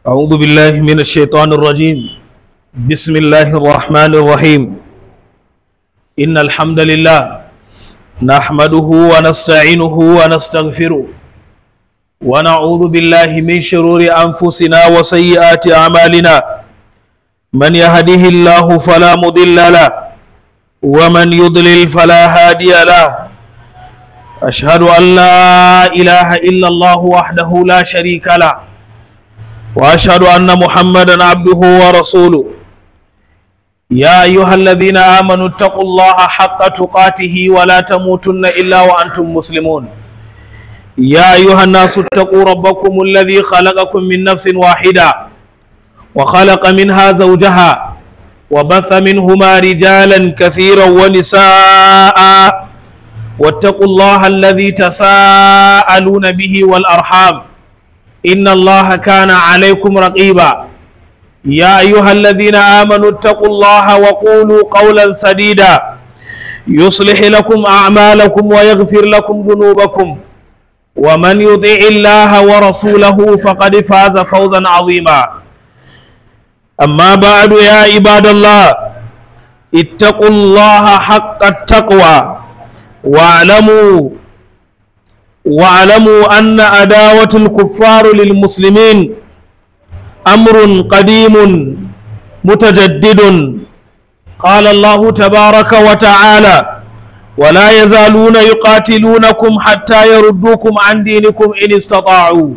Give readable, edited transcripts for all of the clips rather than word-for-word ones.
أعوذ بالله من الشيطان الرجيم. بسم الله الرحمن الرحيم. إن الحمد لله نحمده ونستعينه ونستغفره ونعوذ بالله من شرور أنفسنا وسيئات أعمالنا. من يهده الله فلا مضل له ومن يضلل فلا هادي له. أشهد أن لا إله إلا الله وحده لا شريك له، وأشهد أن محمدا عبده ورسوله. يا أيها الذين آمنوا اتقوا الله حق تقاته ولا تموتن إلا وأنتم مسلمون. يا أيها الناس اتقوا ربكم الذي خلقكم من نفس واحدة وخلق منها زوجها وبث منهما رجالا كثيرا ونساء، واتقوا الله الذي تساءلون به والأرحام إن الله كان عليكم رقيبا. يا أيها الذين آمنوا اتقوا الله وقولوا قولا سديدا يصلح لكم أعمالكم ويغفر لكم ذنوبكم، ومن يطع الله ورسوله فقد فاز فوزا عظيما. أما بعد، يا عباد الله، اتقوا الله حق التقوى، واعلموا أن عداوة الكفار للمسلمين أمر قديم متجدد. قال الله تبارك وتعالى: ولا يزالون يقاتلونكم حتى يردوكم عن دينكم إن استطاعوا،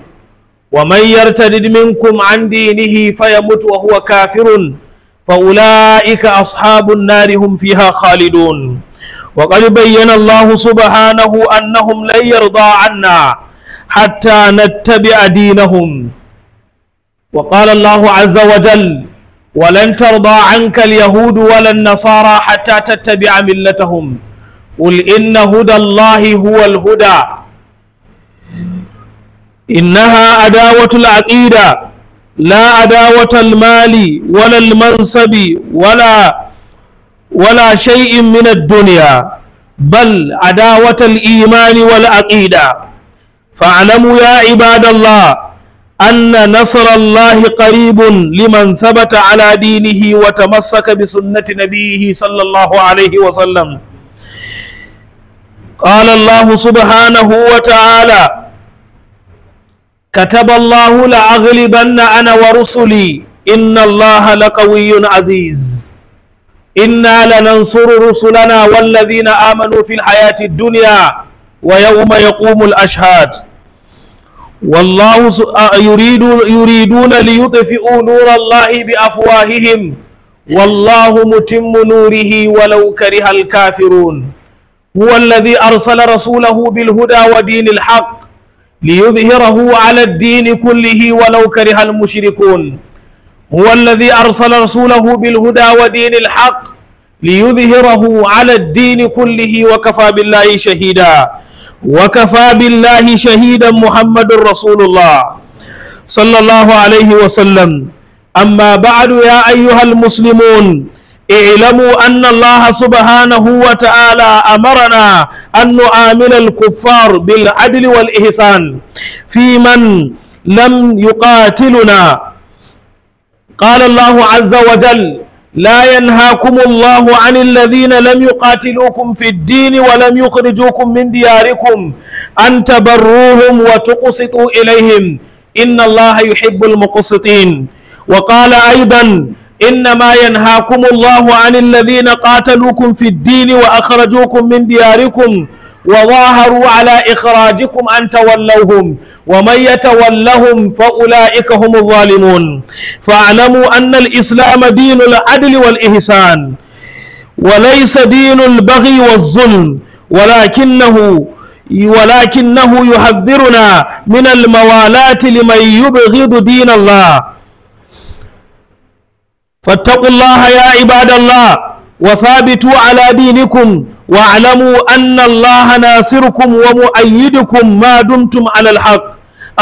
ومن يرتد منكم عن دينه فيمت وهو كافر فأولئك أصحاب النار هم فيها خالدون. وقد بين الله سبحانه أنهم لن يرضى عنا حتى نتبع دينهم. وقال الله عز وجل: ولن ترضى عنك اليهود ولا النصارى حتى تتبع ملتهم، قل إن هدى الله هو الهدى. إنها عداوة العقيدة، لا عداوة المال ولا المنصب ولا شيء من الدنيا، بل عداوة الإيمان والعقيدة. فاعلموا يا عباد الله أن نصر الله قريب لمن ثبت على دينه وتمسك بسنة نبيه صلى الله عليه وسلم. قال الله سبحانه وتعالى: كتب الله لأغلبن أنا ورسلي إن الله لقوي عزيز. إنا لننصر رسلنا والذين آمنوا في الحياة الدنيا ويوم يقوم الأشهاد. والله يريدون ليطفئوا نور الله بأفواههم والله متم نوره ولو كره الكافرون. هو الذي أرسل رسوله بالهدى ودين الحق ليظهره على الدين كله ولو كره المشركون. هو الذي أرسل رسوله بالهدى ودين الحق ليظهره على الدين كله وكفى بالله شهيدا. وكفى بالله شهيدا محمد رسول الله صلى الله عليه وسلم. أما بعد، يا أيها المسلمون، اعلموا أن الله سبحانه وتعالى أمرنا أن نعامل الكفار بالعدل والإحسان في من لم يقاتلنا. قال الله عز وجل: لا ينهاكم الله عن الذين لم يقاتلوكم في الدين ولم يخرجوكم من دياركم أن تبروهم وتقسطوا إليهم إن الله يحب المقسطين. وقال أيضا: إنما ينهاكم الله عن الذين قاتلوكم في الدين وأخرجوكم من دياركم وظاهروا على إخراجكم أن تولوهم، ومن يتولهم فأولئك هم الظالمون. فاعلموا أن الإسلام دين العدل والإحسان وليس دين البغي والظلم، ولكنه يحذرنا من الموالاة لمن يبغض دين الله. فاتقوا الله يا عباد الله وثابتوا على دينكم، واعلموا أن الله ناصركم ومؤيدكم ما دمتم على الحق.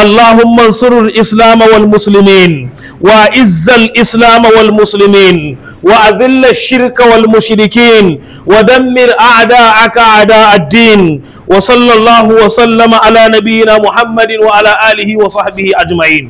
اللهم انصر الإسلام والمسلمين، وأعز الإسلام والمسلمين، وأذل الشرك والمشركين ودمر أعداءك أعداء الدين. وصلى الله وسلم على نبينا محمد وعلى آله وصحبه أجمعين.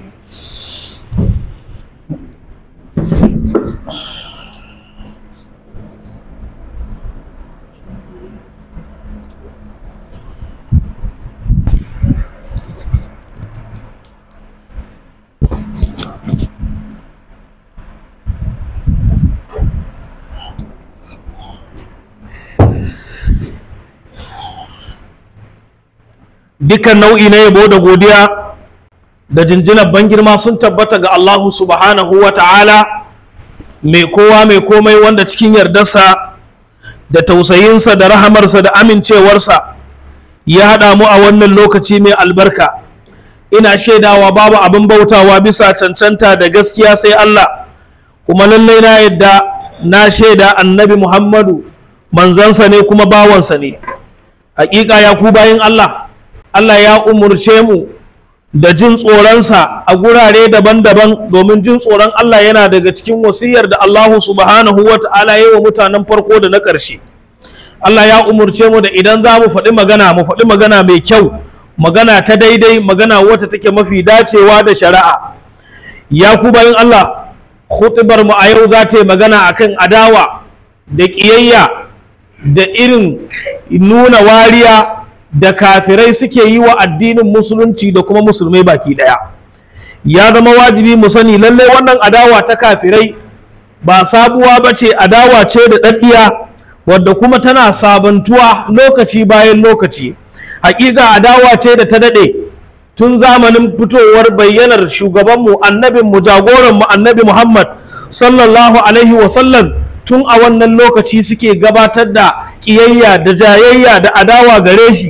Dukkan nau'i na yabo da godiya da jinjinar ban girma sun tabbata ga Allahu subhanahu wa ta'ala, mai kowa mai komai, wanda cikin yardarsa da tausayinsa da rahamarsa da amincewarsa ya haɗa mu a wannan lokaci mai albarka. Ina shaidawa babu abin bautawa bisa cancanta da gaskiya sai Allah, kuma lallai na yadda na shaida Annabi Muhammadu manzansa ne kuma bawansa ne. Hakika ya ku bayin Allah, Allah ya umurce mu da jin tsoronsa a gurare daban-daban, domin jin tsoron Allah yana daga cikin wasiyar da Allahu subhanahu wa ta'ala ya yi wa mutanen farko da na ƙarshe. Allah ya umurce mu da idan za mu faɗi magana, mu faɗi magana mai kyau, magana ta daidai, magana wacce take mafi dacewa da shari'a. Ya ku bayin Allah, hutubar mu a yau za ta yi magana akan adawa da ƙiyayya da irin nuna wariya da kafirai suke yi wa addinin musulunci da kuma musulmai baki daya. Ya zama wajibi mu sani lallai wannan adawa ta kafirai ba sabuwa ba ce, adawa ce da daddiya wadda kuma tana sabantuwa lokaci bayan lokaci. Hakika adawa ce da ta dade tun zamanin fitowar bayyanar shugabanmu, annabinmu, jagoranmu, Annabi Muhammad sallallahu alaihi wasallam. Tun a wannan lokaci suke gabatar da ƙiyayya da jayayya da adawa gare shi.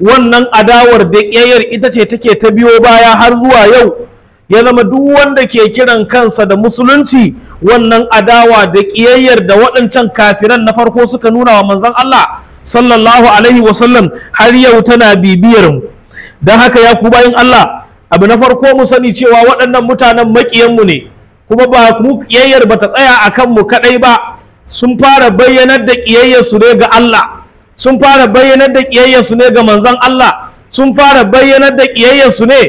Wannan adawar da ƙiyayyar ita ce take ta biyo baya har zuwa yau. Ya zama duk wanda ke kiran kansa da musulunci, wannan adawa da ƙiyayyar da waɗancan kafiran na farko suka nuna wa manzon Allah sallallahu alaihi wasallam har yau tana bibiyar mu. Don haka ya ku bayin Allah, abu na farko mu sani cewa waɗannan mutanen maƙiyanmu ne, kuma ba mu ƙiyayyar ba ta tsaya a kanmu kaɗai ba. Sun fara bayyanar da ƙiyayyarsu ne ga Allah, sun fara bayyanar da ƙiyayyarsu ne ga manzon Allah, sun fara bayyanar da ƙiyayyarsu ne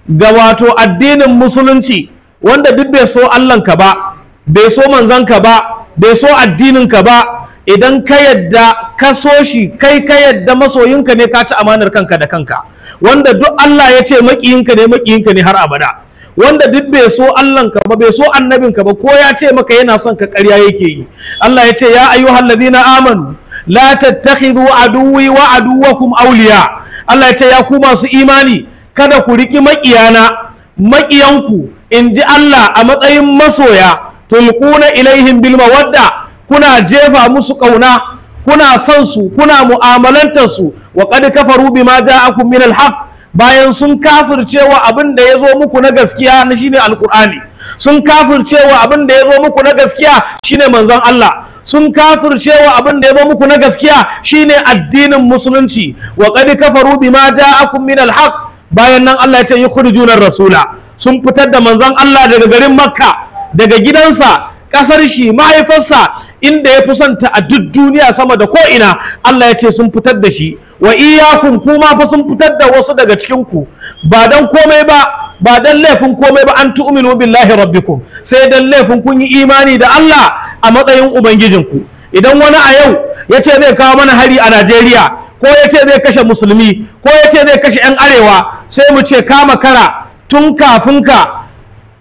ga wato addinin musulunci. Wanda duk bai so Allahnka ba, bai so manzonka ba, bai so addininka ba, idan ka yadda ka so shi, kai ka yadda masoyinka ne, ka ci amanar kanka da kanka. Wanda duk Allah ya ce maƙiyinka ne, maƙiyinka ne har abada. Wanda duk bai so Allahnka ba, bai so annabinka ba, ko ya ce maka yana son ka, ƙarya yake yi. Allah ya ce, ya ayyuhal ladina amanu la tattakhidhu aduwwi wa aduwwakum awliya. Allah ya ce, ya ku masu imani, kada ku riki maƙiyana, maƙiyanku, in ji Allah, a matsayin masoya. Tulquna ilaihim bil mawadda, kuna jefa musu ƙauna, kuna son su, kuna mu'amalantar su. Wa qad kafaru bima ja'akum min al haqq, bayan sun kafircewa abin da ya zo muku na gaskiya na shine alkur'ani, sun kafircewa abin da ya zo muku na gaskiya shine manzon Allah, sun kafircewa abin da ya zo muku na gaskiya shine addinin musulunci. Wa qad kafaru bima ja'akum min alhaq, bayan nan Allah ya ce yukhrijuna rasula, sun fitar da manzon Allah daga garin Makka, daga gidansa, kasar shi, mahaifarsa, inda ya fi santa a duk duniya sama da ko'ina. Allah ya ce sun fitar da shi. Wa iyyakum, kuma fa sun fitar da wasu daga cikin ku, ba dan komai ba, ba dan laifin komai ba, an tu'minu billahi rabbikum, sai dan laifin kun yi imani da Allah a matsayin ubangijinku. Idan wani a yau ya ce zai kawo mana hari a Najeriya, ko ya ce zai kashe musulmi, ko ya ce zai kashe 'yan arewa, sai mu ce kama kara, tun kafin ka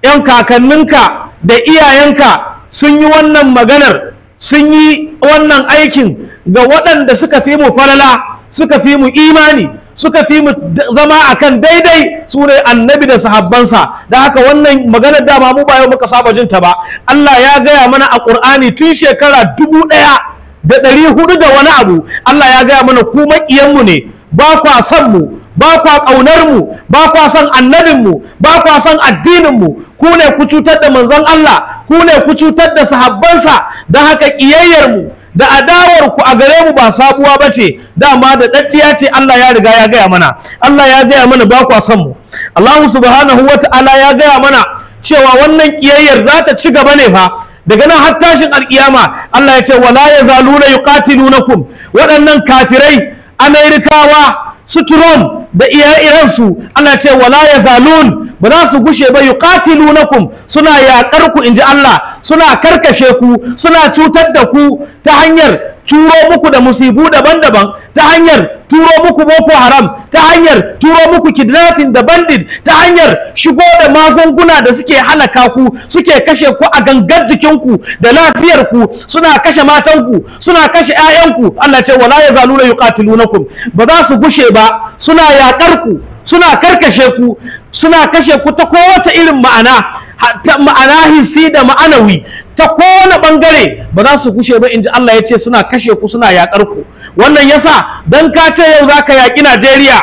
'yan kakanninka da iyayenka sun yi wannan maganar, sun yi wannan aikin ga waɗanda suka fi mu falala, suka fi mu imani, suka fi mu zama akan daidai, su ne annabi da sahabbansa. Da haka wannan maganar dama mu ba yau muka saba jin ta ba. Allah ya gaya mana a Ƙur'ani tun shekara 1400 da wani abu, Allah ya gaya mana ku maƙiyanmu ne, ba kwa son mu, ba kwa ƙaunar mu, ba kwa son annabin mu, ba kwa son addinin mu, ku ne ku cutar da manzon Allah, ku ne ku cutar da sahabbansa. Don haka ƙiyayyar mu da adawar ku a gare mu ba sabuwa ba ce, dama da daddiya ce. Allah ya riga ya gaya mana, Allah ya gaya mana ba kwa son mu. Allah subhanahu wata'ala ya gaya mana cewa wannan ƙiyayyar za ta ci gaba ne fa Daga nan har tashin alkiyama Allah ya ce wala yazaluna yuqatilunakum. Waɗannan kafirai Amerikawa su Trump da ire-irensu, Allah ya ce wala yazalun, ba za su gushe ba, yuqatilunakum, suna yaƙar ku inji Allah, suna karkashe ku, suna cutar da ku ta hanyar turo muku da musibu daban-daban, ta hanyar turo muku Boko Haram, ta hanyar turo muku kidnapping da bandit, ta hanyar shigo da magunguna da suke halaka ku, suke kashe ku a gangar jikinku da lafiyarku, suna kashe matanku, suna kashe 'ya'yanku. Allah ce wala yazaluna yuqatilunakum, ba za su gushe ba, suna yaƙar ku, suna karkashe ku, suna kashe ku ta kowace irin ma'ana, ta ma'ana hissi da ma'anawi, ta kowane bangare ba za su gushe ba inji Allah ya ce suna kashe ku, suna yaƙar ku. Wannan yasa dan ka ce yau zaka yaƙi Najeriya,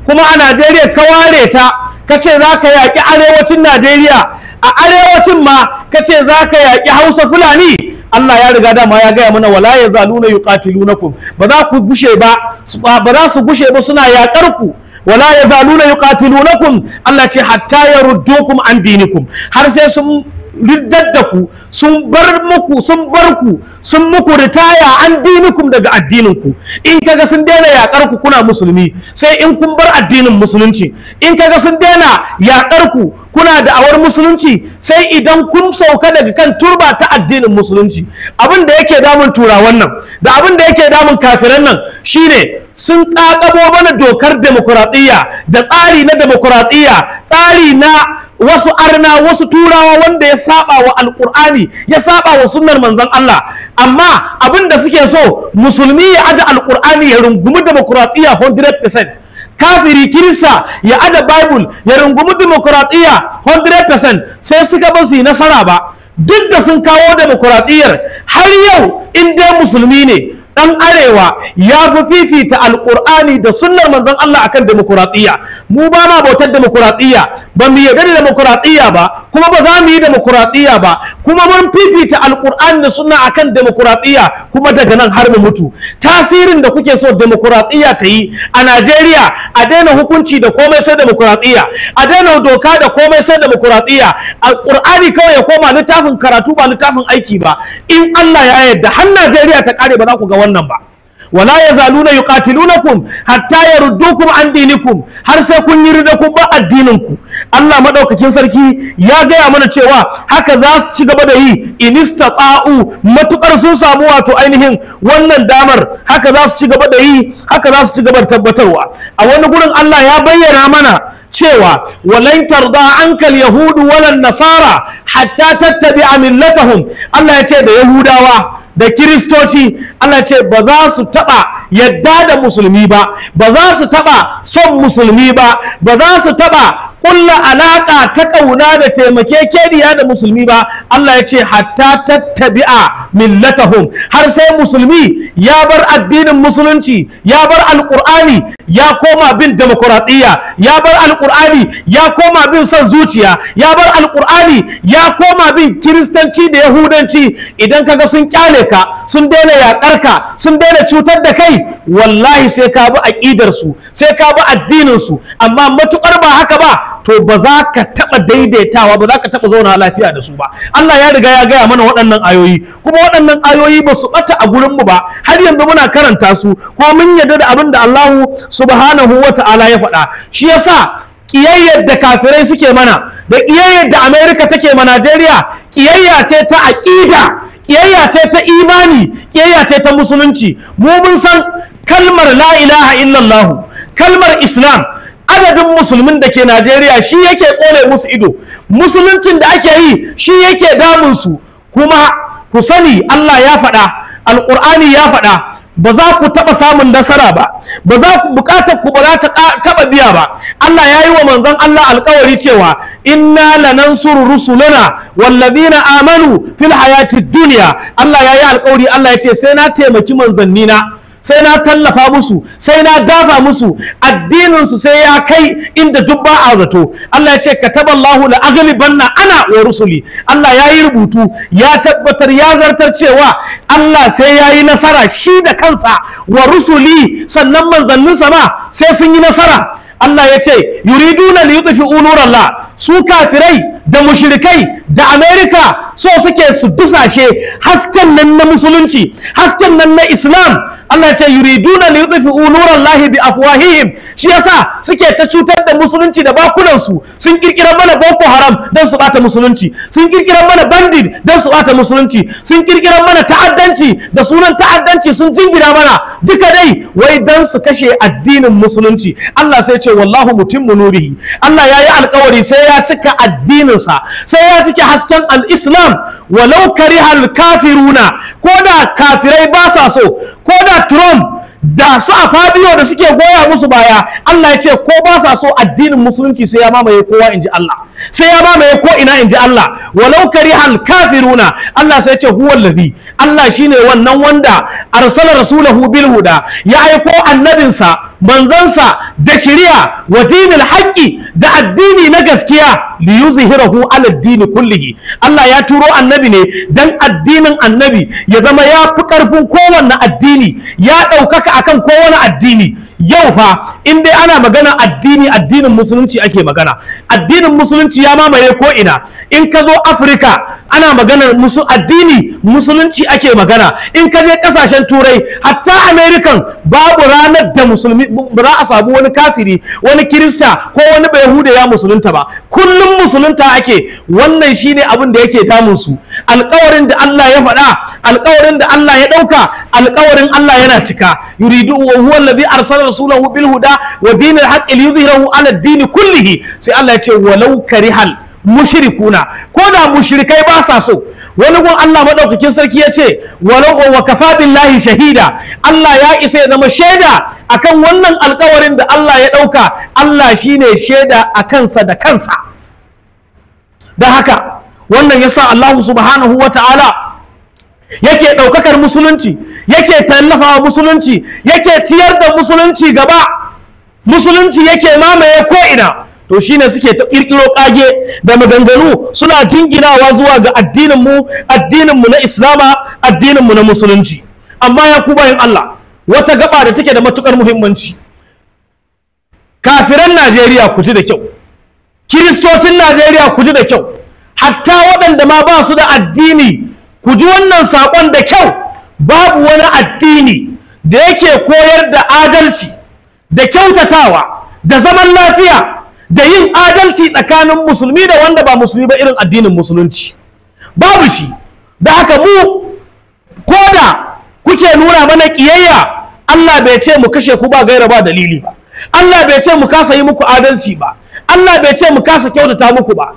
kuma a Najeriya ka ware ta, ka ce zaka yaƙi arewacin Najeriya, a arewacin ma ka ce zaka yaƙi Hausa Fulani, Allah ya riga dama ya gaya mana wala yazaluna yuqatilunakum, ba za ku gushe ba, ba za su gushe ba suna yaƙar ku. Wala yazaluna yuqatilunakum, Allah ce hatta yaruddukum an dinikum, har sai sun riddar da ku, sun bar muku, sun bar ku, sun muku ritaya an dinikum, daga addininku. In kaga sun daina yakar ku kuna musulmi, sai in kun bar addinin musulunci. In kaga sun daina yakar ku kuna da'awar musulunci, sai idan kun sauka daga kan turba ta addinin musulunci. Abin da yake damun turawan nan da abin da yake damun kafiran nan shine sun kakabo mana dokar demokuraɗiyya da tsari na demokuraɗiyya, tsari na wasu arna, wasu turawa, wanda ya saba wa alkur'ani, ya saba wa sunnar manzon Allah. Amma abin da suke so musulmi ya aje alkur'ani ya rungumi demokuraɗiyya 100%, kafiri kirista ya aje bible ya rungumi demokuraɗiyya 100%. Sai suka ba su yi nasara ba, duk da sun kawo demokuraɗiyyar. Har yau in dai musulmi ne dan arewa ya fi fifita alkur'ani da sunnar manzon Allah akan demokuraɗiyya. Mu ba ma bautar demokuraɗiyya, ba mu yarda da demokuraɗiyya ba, kuma ba za mu yi demokuraɗiyya ba, kuma mun fifita alkur'ani da sunna akan demokuraɗiyya, kuma daga nan har mu mutu. Tasirin da kuke so demokuraɗiyya ta yi a Najeriya, a daina hukunci da komai sai demokuraɗiyya, a daina doka da komai sai demokuraɗiyya, alkur'ani kawai ya koma littafin karatu ba littafin aiki ba, in Allah ya yarda har Najeriya ta kare ba za ku ga wannan ba. Wala yazaluna yuqatilunakum hatta yaruddukum an dinikum, har sai kun yi rida kun ba addininku. Allah madaukakin sarki ya gaya mana cewa haka za su ci gaba da yi in istata'u, matukar sun samu wato ainihin wannan damar, haka za su ci gaba da yi, haka za su ci gaba da tabbatarwa. A wani gurin Allah ya bayyana mana cewa walan tarda ankal yahudu walan nasara hatta tattabi'a millatahum. Allah ya ce da Yahudawa da Kiristoci, Allah ce ba za su taɓa yadda da musulmi ba, ba za su taɓa son musulmi ba, ba za su taɓa ƙulla alaƙa ta ƙauna da taimakekeniya da musulmi ba. Allah ya ce hatta tattabi'a millatahum, har sai musulmi ya bar addinin musulunci, ya bar alƙur'ani, ya koma bin demokuraɗiyya, ya bar alƙur'ani, ya koma bin son zuciya, ya bar alƙur'ani, ya koma bin kiristanci da yahudanci. Idan kaga sun kyale ka, sun daina yaƙar ka, sun daina cutar da kai, wallahi sai ka bi aƙidarsu, sai ka bi addininsu. Amma matuƙar ba haka ba, to ba za ka taɓa daidaitawa ba, za ka taɓa zauna lafiya da su ba. Allah ya riga ya gaya mana waɗannan ayoyi, kuma waɗannan ayoyi ba su ɓata a gurinmu ba, har yanzu muna karanta su, kuma mun yarda da abin da Allahu subhanahu wa ta'ala ya faɗa. Shi yasa ƙiyayyar da kafirai suke mana da ƙiyayyar da Amerika take ma Najeriya, ƙiyayya ce ta aƙida, ƙiyayya ce ta imani, ƙiyayya ce ta musulunci. Mu mun san kalmar la ilaha illallah, kalmar Islam, adadin musulmin da ke Najeriya shi yake tsole musu ido, musuluncin da ake yi shi yake damun su. Kuma ku sani Allah ya faɗa, Alƙur'ani ya faɗa, ba za ku taɓa samun nasara ba, ba za ku buƙatar ku ba za ta taɓa biya ba. Allah ya yi wa manzon Allah alƙawari cewa inna lanansuru rusulana wallazina amanu fil hayatid dunya. Allah ya yi alƙawari, Allah ya ce sai na taimaki manzannina, sai na tallafa musu, sai na dafa musu, addininsu sai ya kai inda duk ba a zato. Allah ya ce kataballahu la aghlibanna ana wa rusuli. Allah ya yi rubutu, ya tabbatar, ya zartar cewa Allah sai ya yi nasara shi da kansa, wa rusuli, sannan manzanninsa ma sai sun yi nasara. Allah ya ce yuriduna li yutfi'u nurallah, su kafirai da mushrikai da Amerika so suke su dusashe hasken nan na musulunci, hasken nan na Islam. Allah ya ce yuriduna li yudfi'u nurallahi bi afwahihim. Shi yasa suke ta cutar da musulunci da bakunan su. Sun kirkira mana Boko Haram don su bata musulunci, sun kirkira mana bandit don su bata musulunci, sun kirkira mana ta'addanci da sunan ta'addanci sun jingina mana duka dai wai don su kashe addinin musulunci. Allah sai ce wallahu mutimmu nurihi. Allah yayi alkawari sai ya cika addininsa, sai ya cika hasken al-Islam walau karihal kafiruna. Ko da kafirai ba sa so, ko da Trump da su a Fabio da suke goya musu baya, Allah ya ce ko ba sa so addinin musulunci sai ya mamaye kowa inji Allah, sai ya mamaye ko ina inji Allah. Walau karihal kafiruna. Allah sai ya ce huwal ladhi, Allah shine wannan wanda arsala rasulahu bil huda, ya aiko annabinsa manzansa da shari'a wa dinil haqqi, da addini na gaskiya, li yuzhirahu ala addini kullihi. Allah ya turo annabi ne dan addinin annabi ya zama ya fi karfin kowanne addini, ya ɗaukaka akan kowane addini. Yau fa in dai ana magana addini, addinin musulunci ake magana. Addinin musulunci ya mamaye ko ina. In ka zo Afirka ana maganar addini musulunci ake magana. In ka je kasashen Turai, hatta American, babu ranar da musulmi ba za a samu wani kafiri, wani kirista ko wani bayahuda ya musulunta ba. Kullum musulunta ake. Wannan shine abin da yake damun su. Alƙawarin da Allah ya faɗa, alƙawarin da Allah ya ɗauka, alƙawarin Allah yana cika. Yuridu wa huwa alladhi arsala rasulahu bil huda wa dinil haqqi liyuzhirahu ala ad-din kullihi. Sai Allah ya ce walau karihal mushrikuna, ko da mushrikai ba sa so. Wani gun Allah madaukakin sarki ya ce walau wa kafa billahi shahida. Allah ya isa ya zama shaida akan wannan alƙawarin da Allah ya ɗauka. Allah shine shaida a kansa da kansa. Da haka wannan yasa Allah subhanahu wa ta'ala yake ɗaukakar musulunci, yake tallafawa musulunci, yake ciyar da musulunci gaba, musulunci yake mamaye ko'ina. To shine suke ta ƙirƙiro ƙage da maganganu suna jinginawa zuwa ga addininmu, addininmu na Islama, addininmu na musulunci. Amma ya ku bayin Allah, wata gaba da take da matukar muhimmanci. Kafiran Najeriya ku ji da kyau, Kiristocin Najeriya ku ji da kyau, hatta waɗanda ma ba su da addini ku ji wannan saƙon da kyau. Babu wani addini da yake koyar da adalci da kyautatawa da zaman lafiya da yin adalci tsakanin musulmi da wanda ba musulmi ba irin addinin musulunci. Babu shi. Da haka mu ko da kuke nuna mana ƙiyayya, Allah bai ce mu kashe ku ba gaira ba dalili ba. Allah bai ce mu kasa yi muku adalci ba. Allah bai ce mu kasa kyautata muku ba.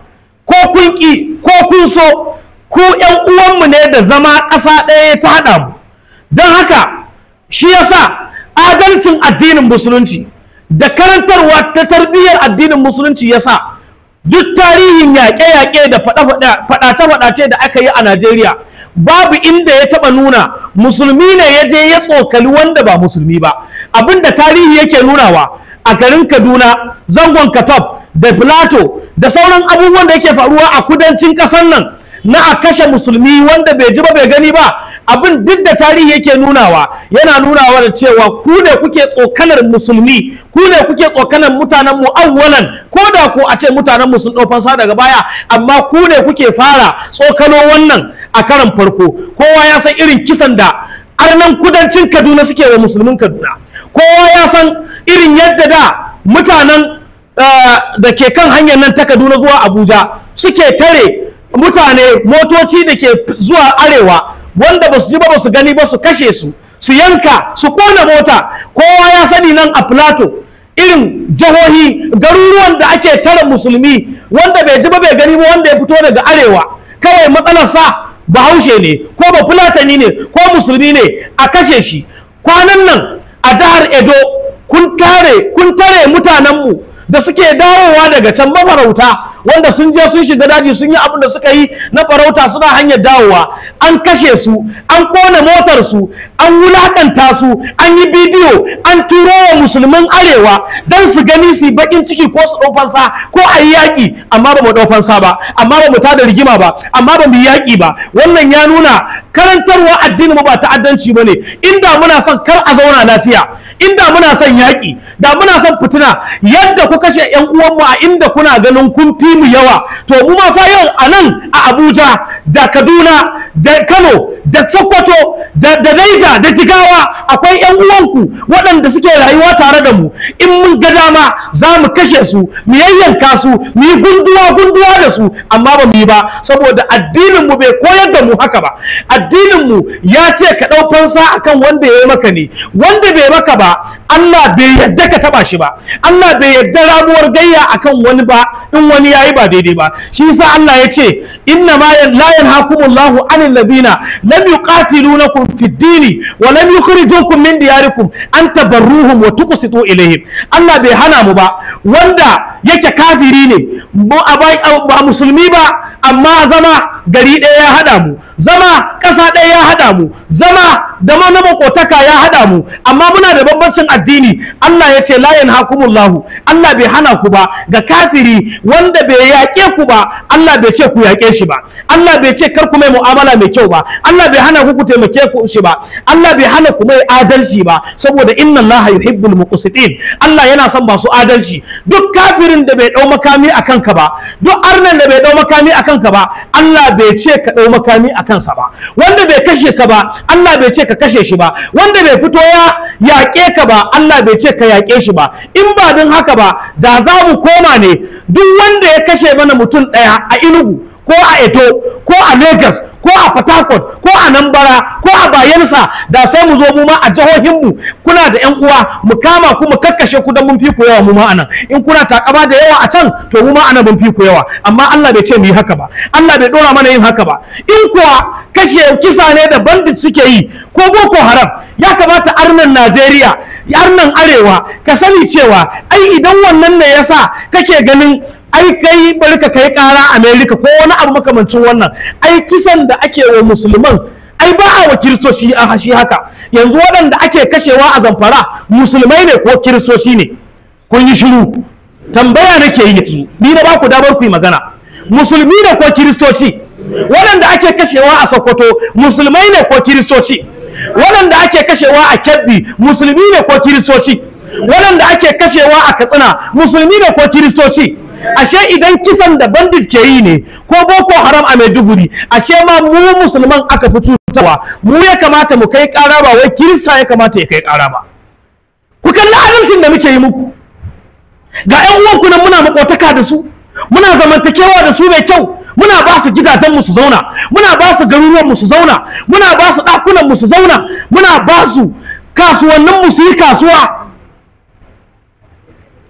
Ko kun ƙi ko kun so, ku ƴan uwanmu ne da zama ƙasa ɗaya ta haɗa mu. Don haka shi yasa adalcin addinin musulunci da karantarwa ta tarbiyyar addinin musulunci yasa duk tarihin yaƙe-yaƙe da faɗace-faɗace da aka yi a Najeriya, babu inda ya taɓa nuna musulmi ne ya je ya tsokali wanda ba musulmi ba. Abinda tarihi yake nunawa a garin Kaduna, zangon Katab da Filato da sauran abubuwan da yake faruwa a kudancin ƙasar nan na a kashe musulmi wanda bai ji ba bai gani ba, abin duk da tarihi yake nunawa yana nunawa da cewa ku ne kuke tsokanar musulmi, ku ne kuke tsokanar mutanen mu awwalan, ko da ko a ce mutanen mu sun ɗau fansa daga baya, amma ku ne kuke fara tsokano wannan a karan farko. Kowa ya san irin kisan da arnan kudancin Kaduna suke wa musulmin Kaduna. Kowa ya san irin yadda da mutanen da ke kan hanyar nan ta Kaduna zuwa Abuja suke tare mutane, motoci da ke zuwa arewa wanda ba su ji ba ba su gani ba, su kashe su, su yanka, su kona mota. Kowa ya sani nan a Plateau irin jihohi garuruwan da ake tare musulmi wanda bai ji ba bai gani ba, wanda ya fito daga arewa kawai matsalarsa bahaushe ne ko ba fulatani ne ko musulmi ne, a kashe shi. Kwanan nan a jihar Edo kun tare mutanenmu da suke dawowa daga can, mafarauta wanda sun je sun shiga daji sun yi abin da suka yi na farauta, suna hanyar dawowa, an kashe su, an kona motar su, an wulakanta su, an yi bidiyo an turo wa musulmin arewa don su gani su yi bakin ciki ko su ɗau fansa ko a yi yaƙi. Amma ba mu ɗau fansa ba, amma ba mu tada rigima ba, amma ba mu yi yaƙi ba. Wannan ya nuna Karantarwa addinin mu ba ta'addanci bane. Inda muna son kar a zauna lafiya, inda muna son yaƙi, da muna son fitina, yadda ku kashe ƴan uwanmu a inda kuna ganin kun fi mu yawa, to mu ma fa yau a nan a Abuja da Kaduna da Kano da Sokoto da Niger da Jigawa akwai ƴan uwanku waɗanda suke rayuwa tare da mu. In mun ga dama za mu kashe su, mu yayyanka su, mu yi gunduwa gunduwa da su, amma ba mu yi ba saboda addinin mu bai koyar da mu haka ba. Addinin mu ya ce ka ɗau fansa akan wanda ya yi maka ne, wanda bai maka ba Allah bai yadda ka taba shi ba, Allah bai yadda ramuwar gayya akan wani ba in wani yayi ba daidai ba. Shi yasa Allah ya ce inna ma la yanhakumullahu anil ladina lam yuqatilunakum fid dini wa lam yukhrijukum min diyarikum an tabarruhum wa tuqsitu ilayhim. Allah bai hana mu ba wanda yake kafiri ne ba musulmi ba, amma zama gari ɗaya ya haɗa mu, zama ƙasa ɗaya ya haɗa mu, zama da na makotaka ya haɗa mu, amma muna da bambancin addini. Allah ya ce la yanhakumullahu, Allah bai hana ku ba ga kafiri wanda bai yaƙe ku ba, Allah bai ce ku yaƙe shi ba, Allah bai ce kar ku mai mu'amala mai kyau ba, Allah bai hana ku ku taimake ku shi ba, Allah bai hana ku mai adalci ba, saboda inna Allah yuhibbul muqsitin, Allah yana son masu adalci. Duk kafirin da bai ɗau makami a kanka ba, duk arnan da bai ɗau makami a kanka ba, Allah bai ce ka ɗau makami a kansa ba. Wanda bai kashe ka ba, Allah bai ce ka kashe shi ba. Wanda bai fito ya yaƙe ka ba, Allah bai ce ka yaƙe shi ba. In ba don haka ba, da za mu koma ne duk wanda ya kashe mana mutum ɗaya a Enugu ko a Edo ko a Lagos ko a Port Harcourt ko a Nambara ko a Bayelsa, da sai mu zo mu ma a jihohinmu kuna da ƴan uwa mu kama ku mu kakkashe ku don mun fi ku yawa mu ma anan. In kuna takama da yawa a can, to mu ma anan mun fi ku yawa. Amma Allah bai ce mu yi haka ba, Allah bai dora mana yin haka ba. In kuwa kashe kisa ne da bandit suke yi ko Boko Haram, ya kamata arnan Najeriya, arnan Arewa, ka sani cewa ai idan wannan ne yasa kake ganin ai kai bari ka kai kara America ko wani abu makamancin wannan, ai kisan da ake wa musulman ai ba a wa kiristoci a hashi haka. Yanzu waɗanda ake kashewa a Zamfara musulmai ne ko kiristoci ne? Kun yi shiru. Tambaya nake yi yanzu, ni na ba ku damar ku yi magana. Musulmi ne ko kiristoci? Waɗanda ake kashewa a Sokoto musulmai ne ko kiristoci? Waɗanda ake kashewa a Kebbi musulmi ne ko kiristoci? Waɗanda ake kashewa a Katsina musulmi ne ko kiristoci? Ashe idan kisan da bandit ke yi ne ko Boko Haram a Maiduguri, ashe ma mu musulman aka fi cutarwa. Mu ya kamata mu kai ƙara ba wai kirista ya kamata ya kai ƙara ba. Ku kalli adalcin da muke yi muku. Ga ƴan uwanku nan muna makotaka da su, muna zamantakewa da su mai kyau, muna ba su gidajen mu su zauna, muna ba su garuruwan mu su zauna, muna ba su ɗakunan mu su zauna, muna ba su kasuwannin mu su yi kasuwa.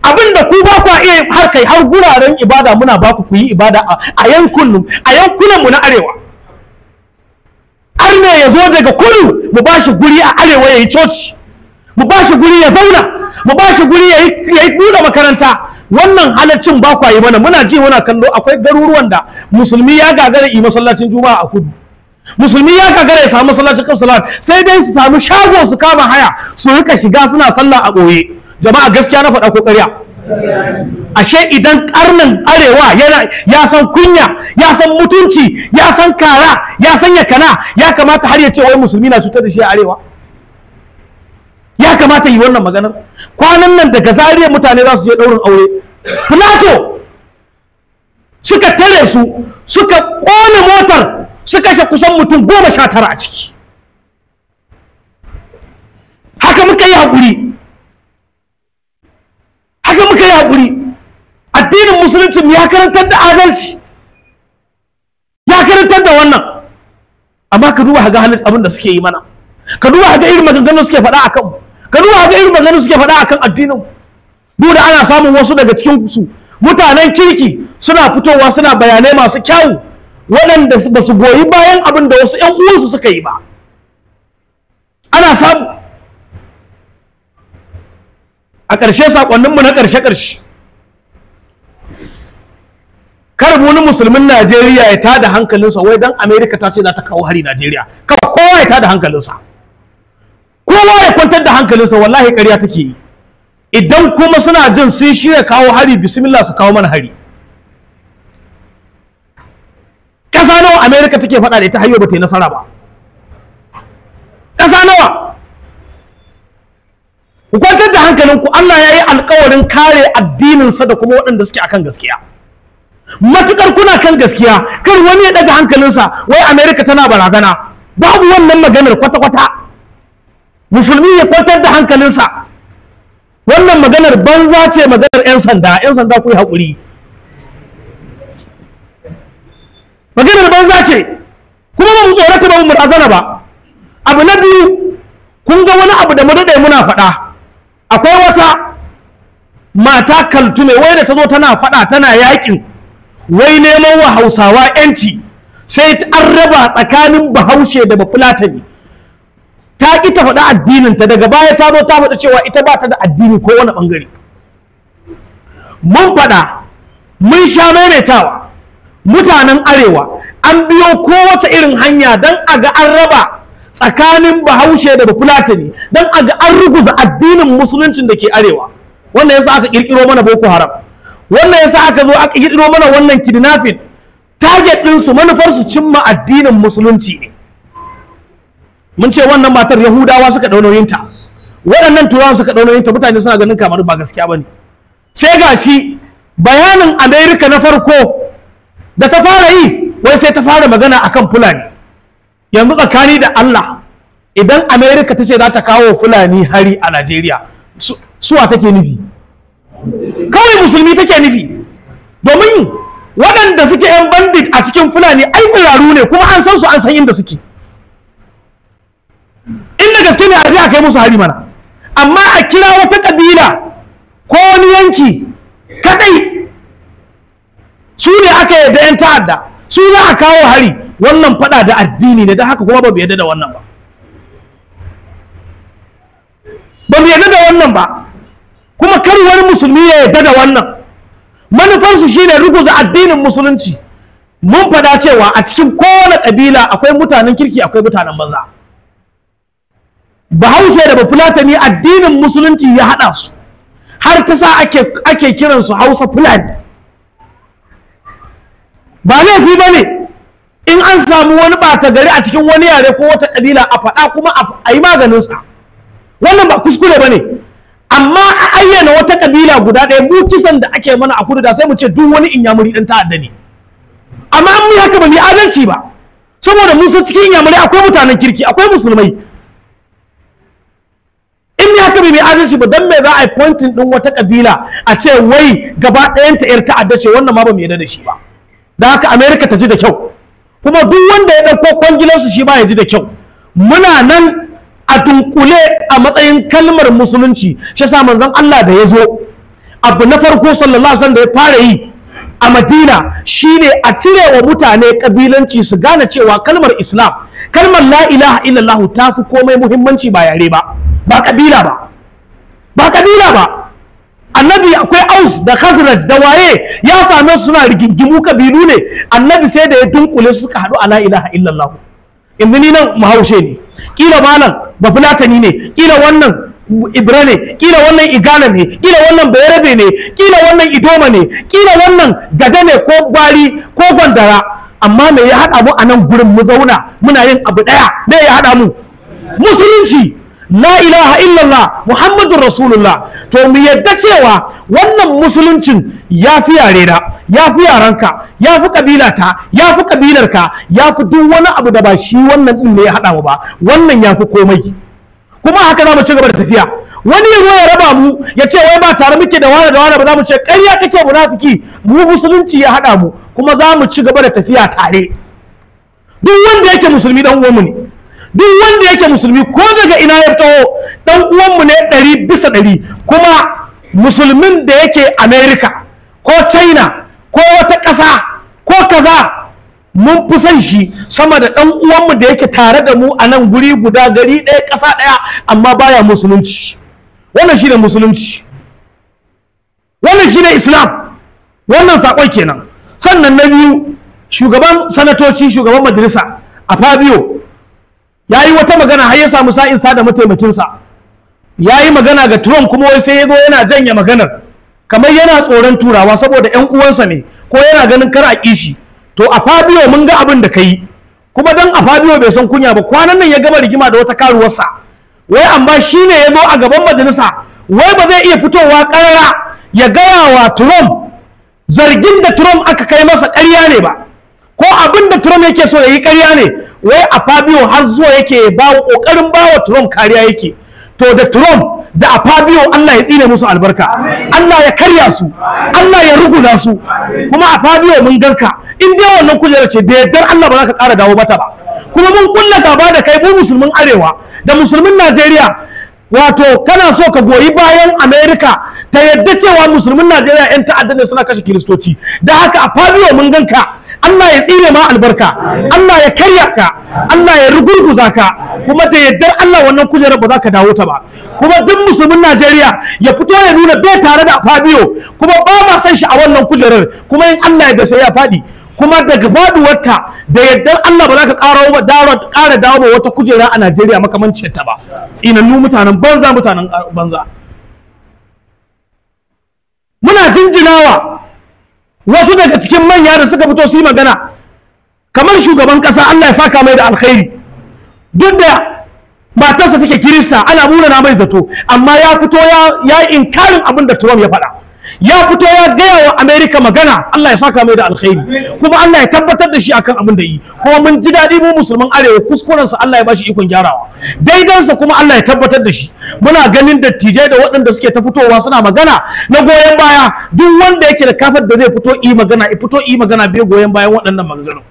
Abin da ku ba ku iya har kai har guraren ibada muna ba ku yi ibada a yankunan mu na arewa. Arne ya zo daga kudu mu ba shi guri a arewa ya yi coci, mu ba shi guri ya zauna, mu ba shi guri ya yi buɗe makaranta. Wannan halaccin ba kwa yi mana. Muna ji muna kallo akwai garuruwan da musulmi ya gagara yi masallacin juma'a a kudu, musulmi ya gagara ya samu masallacin kamsalat, sai dai su samu shago su kama haya su rika shiga suna sallah a ɓoye. Jama'a gaskiya na faɗa ko ƙarya? Ashe idan karnin arewa yana ya san kunya, ya san mutunci, ya san kara, ya san yakana, ya kamata har ya ce wai musulmi na cutar da shi a arewa? Ya kamata yi wannan maganar? Kwanan nan daga Zariya mutane za su je ɗaurin aure Plato suka tare su, suka ƙone motar, suka kashe kusan mutum 19 a ciki. Haka muka yi haƙuri, haka muka yi haƙuri. Addinin musulunci ya karantar da adalci, ya karantar da wannan. Amma ka duba ga halin abin da suke yi mana, ka duba ga irin maganganun suke faɗa akan mu, ka duba ga irin maganganun suke faɗa akan addinin mu. Duk da ana samun wasu daga cikin su mutanen kirki suna fitowa suna bayanai masu kyawu waɗanda ba su goyi bayan abin da wasu ƴan uwansu suka yi ba. Ana samu. A ƙarshe saƙonninmu na ƙarshe-ƙarshe, kar wani musulmin Najeriya ya tada hankalinsa wai dan Amerika ta ce za ta kawo hari Najeriya. Kawai kowa ya tada hankalinsa, kowa ya kwantar da hankalinsa, wallahi ƙarya take yi. Idan kuma suna jin sun shirya kawo hari, bismillah su kawo mana hari. Ƙasa nawa Amerika take faɗa da ita har yau ba ta yi nasara ba? Ƙasa nawa? Ku kwantar da hankalinku, Allah ya yi alkawarin kare addininsa da kuma waɗanda suke akan gaskiya. Matukar kuna kan gaskiya, kar wani ya ɗaga hankalinsa wai Amerika tana barazana. Babu wannan maganar kwata-kwata. Musulmi ya kwantar da hankalinsa. Wannan maganar banza ce, maganar 'yan sanda. 'Yan sanda ku yi haƙuri. Maganar banza ce, kuma ba mu tsorata ba, mu razana ba. Abu na biyu, kun ga wani abu da mu daɗe muna faɗa. Akwai wata mata Kaltume wai da ta zo tana faɗa tana yaƙin wai neman wa Hausawa 'yanci, sai an raba tsakanin Bahaushe da Bafulatani. Ta ƙi ta faɗi addininta, daga baya ta zo ta faɗi cewa ita ba ta da addini ko wani ɓangare. Mun faɗa, mun sha maimaitawa, mutanen arewa an biyo kowace irin hanya don a ga an raba tsakanin Bahaushe da Bafulatani, don a ga an ruguza addinin musuluncin da ke arewa. Wannan yasa aka ƙirƙiro mana Boko Haram, wannan yasa aka zo aka ƙirƙiro mana wannan kidnapping. Target ɗinsu, manufarsu cimma addinin musulunci ne. Mun ce wannan matar Yahudawa suka ɗau nauyinta, waɗannan Turawan suka ɗau nauyinta. Mutane suna ganin kamar ba gaskiya ba ne. Sai ga shi bayanin Amerika na farko da ta fara yi, wai sai ta fara magana akan Fulani. Yanzu tsakani da Allah, idan Amerika ta ce za ta kawo Fulani hari a Najeriya, suwa take nufi? Kawai musulmi take nufi, domin waɗanda suke 'yan bandit a cikin Fulani ai tsiraru ne, kuma an san su, an san inda suke. Inda gaske ne a je a kai musu hari mana, amma a kira wata kabila ko wani yanki kadai su ne aka yarda 'yan ta'adda, su za a kawo hari, wannan fada da addini ne. Don haka kuma ba mu yarda da wannan ba, ba mu yarda da wannan ba, kuma kar wani musulmi ya yarda da wannan. Manufarsu shine ruguza addinin musulunci. Mun fada cewa a cikin kowane kabila akwai mutanen kirki, akwai mutanen banza. Bahaushe da Bafulatani addinin musulunci ya haɗa su, har ta sa ake kiransu Hausa Fulani. Ba laifi ba ne in an samu wani ɓata gari a cikin wani yare ko wata ƙabila a faɗa kuma a yi maganinsa, wannan ba kuskure ba ne. Amma a ayyana wata ƙabila guda ɗaya, mu kisan da ake mana a kudu da sai mu ce duk wani inyamuri ɗin ta'adda ne. Amma an mu haka ba mu yi adalci ba, saboda mun san cikin inyamuri akwai mutanen kirki, akwai musulmai. In ne haka bai mai adalci ba, don me za a yi pointing din wata kabila a ce wai gaba ɗayanta yar ta'adda ce? Wannan ma ba mu yarda da shi ba. Da haka America ta ji da kyau, kuma duk wanda ya ɗauko kwangilarsu shi ba ya ji da kyau. Muna nan a dunkule a matsayin kalmar musulunci. Shi yasa manzon Allah da ya zo, abu na farko sallallahu alaihi wasallam da ya fara yi a Madina shine a cire wa mutane kabilanci, su gane cewa kalmar Islam, kalmar la ilaha illallah ta fi komai muhimmanci, ba yare ba, ba kabila ba, ba kabila ba. Annabi akwai Aus da Khazraj da waye, ya same su suna rigingimu, kabilu ne. Annabi sai da ya dunkule su suka haɗu a la ilaha illallah. Yanzu ni nan Bahaushe ne, kila malam Bafulatani ne, kila wannan Ibra ne, kila wannan Igala ne, kila wannan Bayarabe ne, kila wannan Idoma ne, kila wannan Gada ne ko Gwari ko Gwandara. Amma me ya haɗa mu a nan gurin mu zauna muna yin abu ɗaya? Me ya haɗa mu? Musulunci, la ilaha illallah Muhammadun Rasulullah. To mu yadda cewa wannan musuluncin ya fi yare na, ya fi yaranka, ya fi kabilata, ya fi kabilarka, ya fi duk wani abu da ba shi wannan din ne ya haɗa mu ba. Wannan ya fi komai, kuma haka za mu ci gaba da tafiya. Wani ya zo ya raba mu ya ce wai ba tare muke da wani da wani ba, za mu ce ƙarya kake munafiki. Mu musulunci ya haɗa mu, kuma za mu ci gaba da tafiya tare. Duk wanda yake musulmi dan uwanmu ne, duk wanda yake musulmi ko daga ina ya taho dan uwanmu ne 100%. Kuma musulmin da yake America ko China ko wata ƙasa ko kaza, mun fi son shi sama da dan uwanmu da yake tare da mu a nan guri guda, gari ɗaya, ƙasa ɗaya, amma baya musulunci. Wannan shine musulunci, wannan shine Islam. Wannan saƙon kenan. Sannan na biyu, shugaban sanatoci, shugaban majalisa a Fabio ya yi wata magana har ya samu sa'insa da mataimakinsa. Ya yi magana ga Trump, kuma wai sai ya zo yana janye maganar, kamar yana tsoron turawa saboda 'yan uwansa ne, ko yana ganin kar a ƙi shi. To a Fabio, mun ga abin da ka yi. Kuma dan Afabio bai san kunya ba, kwanan nan ya gama rigima da wata karuwarsa, wai amma shine ya zo a gaban majalisa, wai ba zai iya fitowa karara ya gaya wa Trump zargin da Trump aka kai masa ƙarya ne ba, ko abin da Trump yake so ya yi ƙarya ne. Wai Afabio har zuwa yake ba ƙoƙarin ba wa Trump kariya yake. To da Trump da Afabio Allah ya tsine musu albarka, Allah ya karya su, Allah ya rugula su. Kuma Afabio mun ganka, in dai wannan kujera ce da yardar Allah ba za ka ƙara dawo mata ba. Kuma mun kulla gaba da kai mu musulmin Arewa da musulmin Najeriya. Wato kana so ka goyi bayan America ta yadda cewa musulmin Najeriya 'yan ta'adda ne suna kashe kiristoci. Da haka Afabio mun ganka, Allah ya tsine ma albarka, Allah ya karya ka, Allah ya rugurguza ka. Kuma da yardar Allah wannan kujerar ba za ka dawo ta ba. Kuma duk musulmin Najeriya ya fito ya nuna bai tare da Afabio, kuma ba ma san shi a wannan kujerar. Kuma in Allah ya da sai ya faɗi. Kuma daga faduwarta da yardar Allah ba za ka ƙara dawo ba wata kujera a Najeriya makamancin ta ba. Tsinannu mutanen banza, mutanen banza. Muna jinjinawa wasu daga cikin manya da suka fito su yi magana, kamar shugaban ƙasa, Allah ya saka mai da alkhairi. Duk da matarsa take Kirista, ana munana mai zato, amma ya fito ya inkarin abin da Trump ya faɗa. Ya fito ya gaya wa America magana, Allah ya saka mai da alkhairi, kuma Allah ya tabbatar da shi akan abin da yi. Kuma mun ji daɗi mu musulman Arewa, kuskurensa Allah ya bashi ikon gyarawa, daidansa kuma Allah ya tabbatar da shi. Muna ganin dattijai da waɗanda suke ta fitowa suna magana na goyon baya. Duk wanda yake da kafar da zai fito yi magana, fito yi magana bai goyon bayan waɗannan maganganun.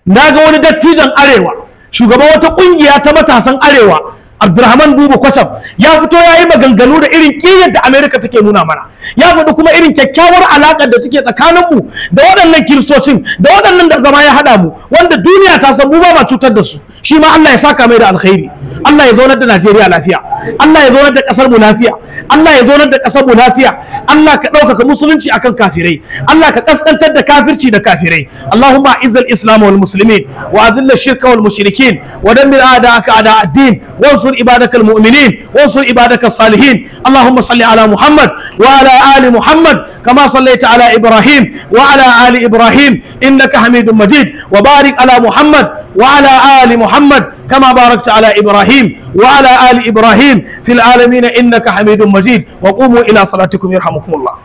Na ga wani dattijan Arewa, shugaban wata ƙungiya ta matasan Arewa, Abdurrahman Buba Kwasam, ya fito ya yi maganganu da irin ƙiyyar da Amerika take nuna mana. Ya faɗi kuma irin kyakkyawar alaƙar da take tsakaninmu da waɗannan kiristocin, da waɗannan da zama ya haɗa mu, wanda duniya ta san mu ba ma cutar da su. Shi ma Allah ya saka mai da alkhairi. Allah ya zaunar da Najeriya lafiya, Allah ya zaunar da ƙasar mu lafiya, Allah ya zaunar da ƙasar mu lafiya. Allah ka ɗaukaka musulunci akan kafirai, Allah ka kaskantar da kafirci da kafirai. Allahumma izzal islam wal muslimin, wa adilla shirka wal mushrikin, wa dammir a'da'aka a'da ad-din, wansur ibadaka al mu'minin, wansur ibadaka salihin. Allahumma salli ala Muhammad wa ala ali Muhammad kama sallaita ala Ibrahim wa ala ali Ibrahim innaka Hamidum Majid, wa barik ala Muhammad wa ala ali Muhammad كما باركت على إبراهيم وعلى آل إبراهيم في العالمين إنك حميد مجيد. وقوموا إلى صلاتكم يرحمكم الله.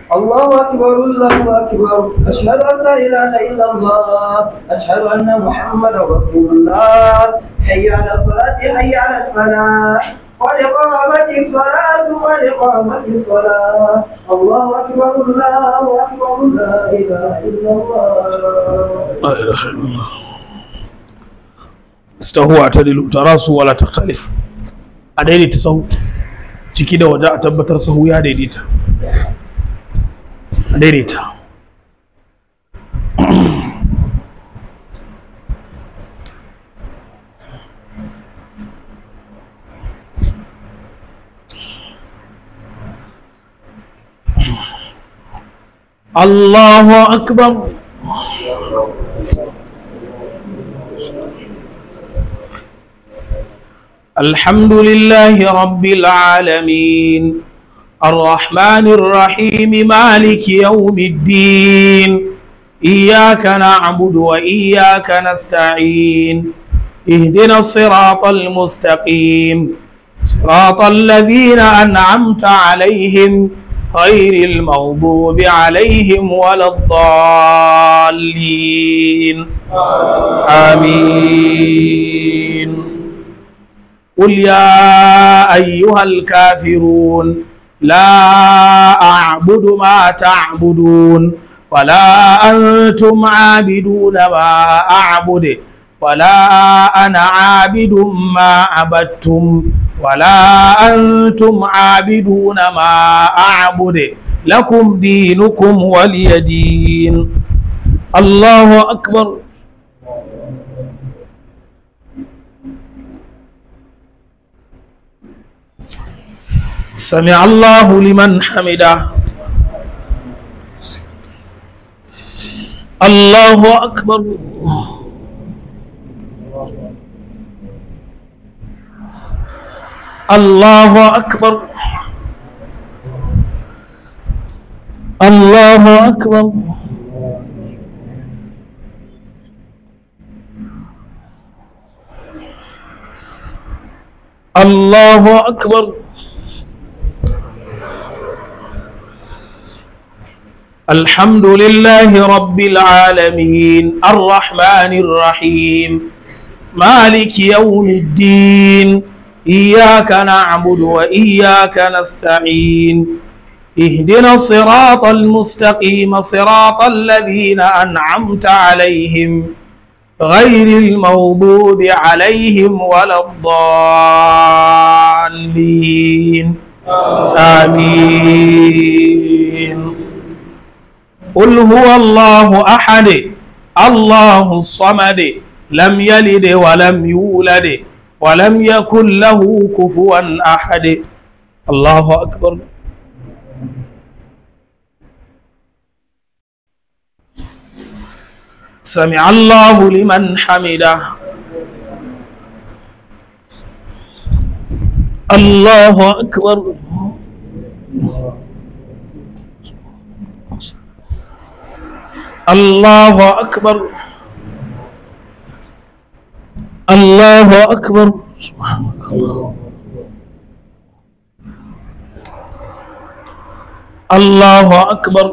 الله أكبر الله أكبر، أشهد أن لا إله إلا الله، أشهد أن محمدا رسول الله، حي على الصلاة حي على الفلاح، قد قامت الصلاة قد قامت الصلاة، الله أكبر الله أكبر، لا إله إلا الله. لا إله إلا الله. استووا اعتدلوا تراسوا ولا تختلف. A daidaita sahu ciki da waje, a tabbatar sahu ya daidaita. A daidaita. Allahu akbar. الحمد لله رب العالمين الرحمن الرحيم مالك يوم الدين إياك نعبد وإياك نستعين اهدنا الصراط المستقيم صراط الذين أنعمت عليهم غير المغضوب عليهم ولا الضالين آمين. قل يا أيها الكافرون لا أعبد ما تعبدون ولا أنتم عابدون ما أعبد ولا أنا عابد ما عبدتم ولا أنتم عابدون ما أعبد لكم دينكم ولي دين. الله أكبر. سمع الله لمن حمده. الله أكبر. الله أكبر الله أكبر الله أكبر الحمد لله رب العالمين الرحمن الرحيم مالك يوم الدين إياك نعبد وإياك نستعين اهدنا الصراط المستقيم صراط الذين أنعمت عليهم غير المغضوب عليهم ولا الضالين آمين قل هو الله أحد الله الصمد لم يلد ولم يولد ولم يكن له كفوا أحد الله أكبر سمع الله لمن حمده الله أكبر الله أكبر الله أكبر سبحانك الله الله أكبر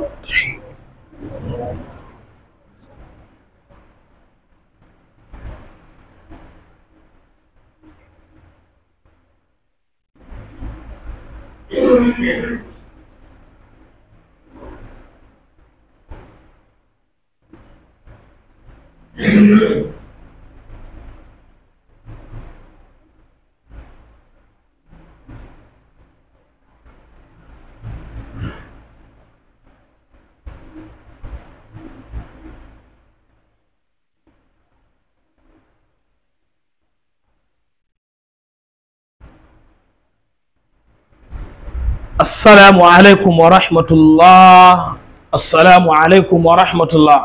السلام عليكم ورحمة الله السلام عليكم ورحمة الله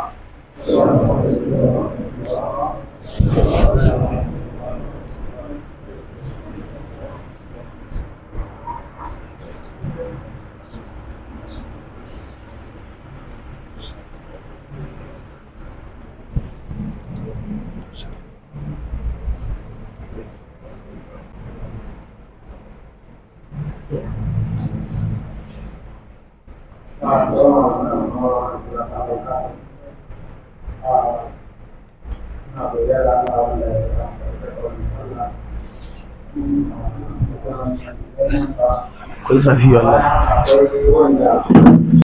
Akwai zafi wallahi.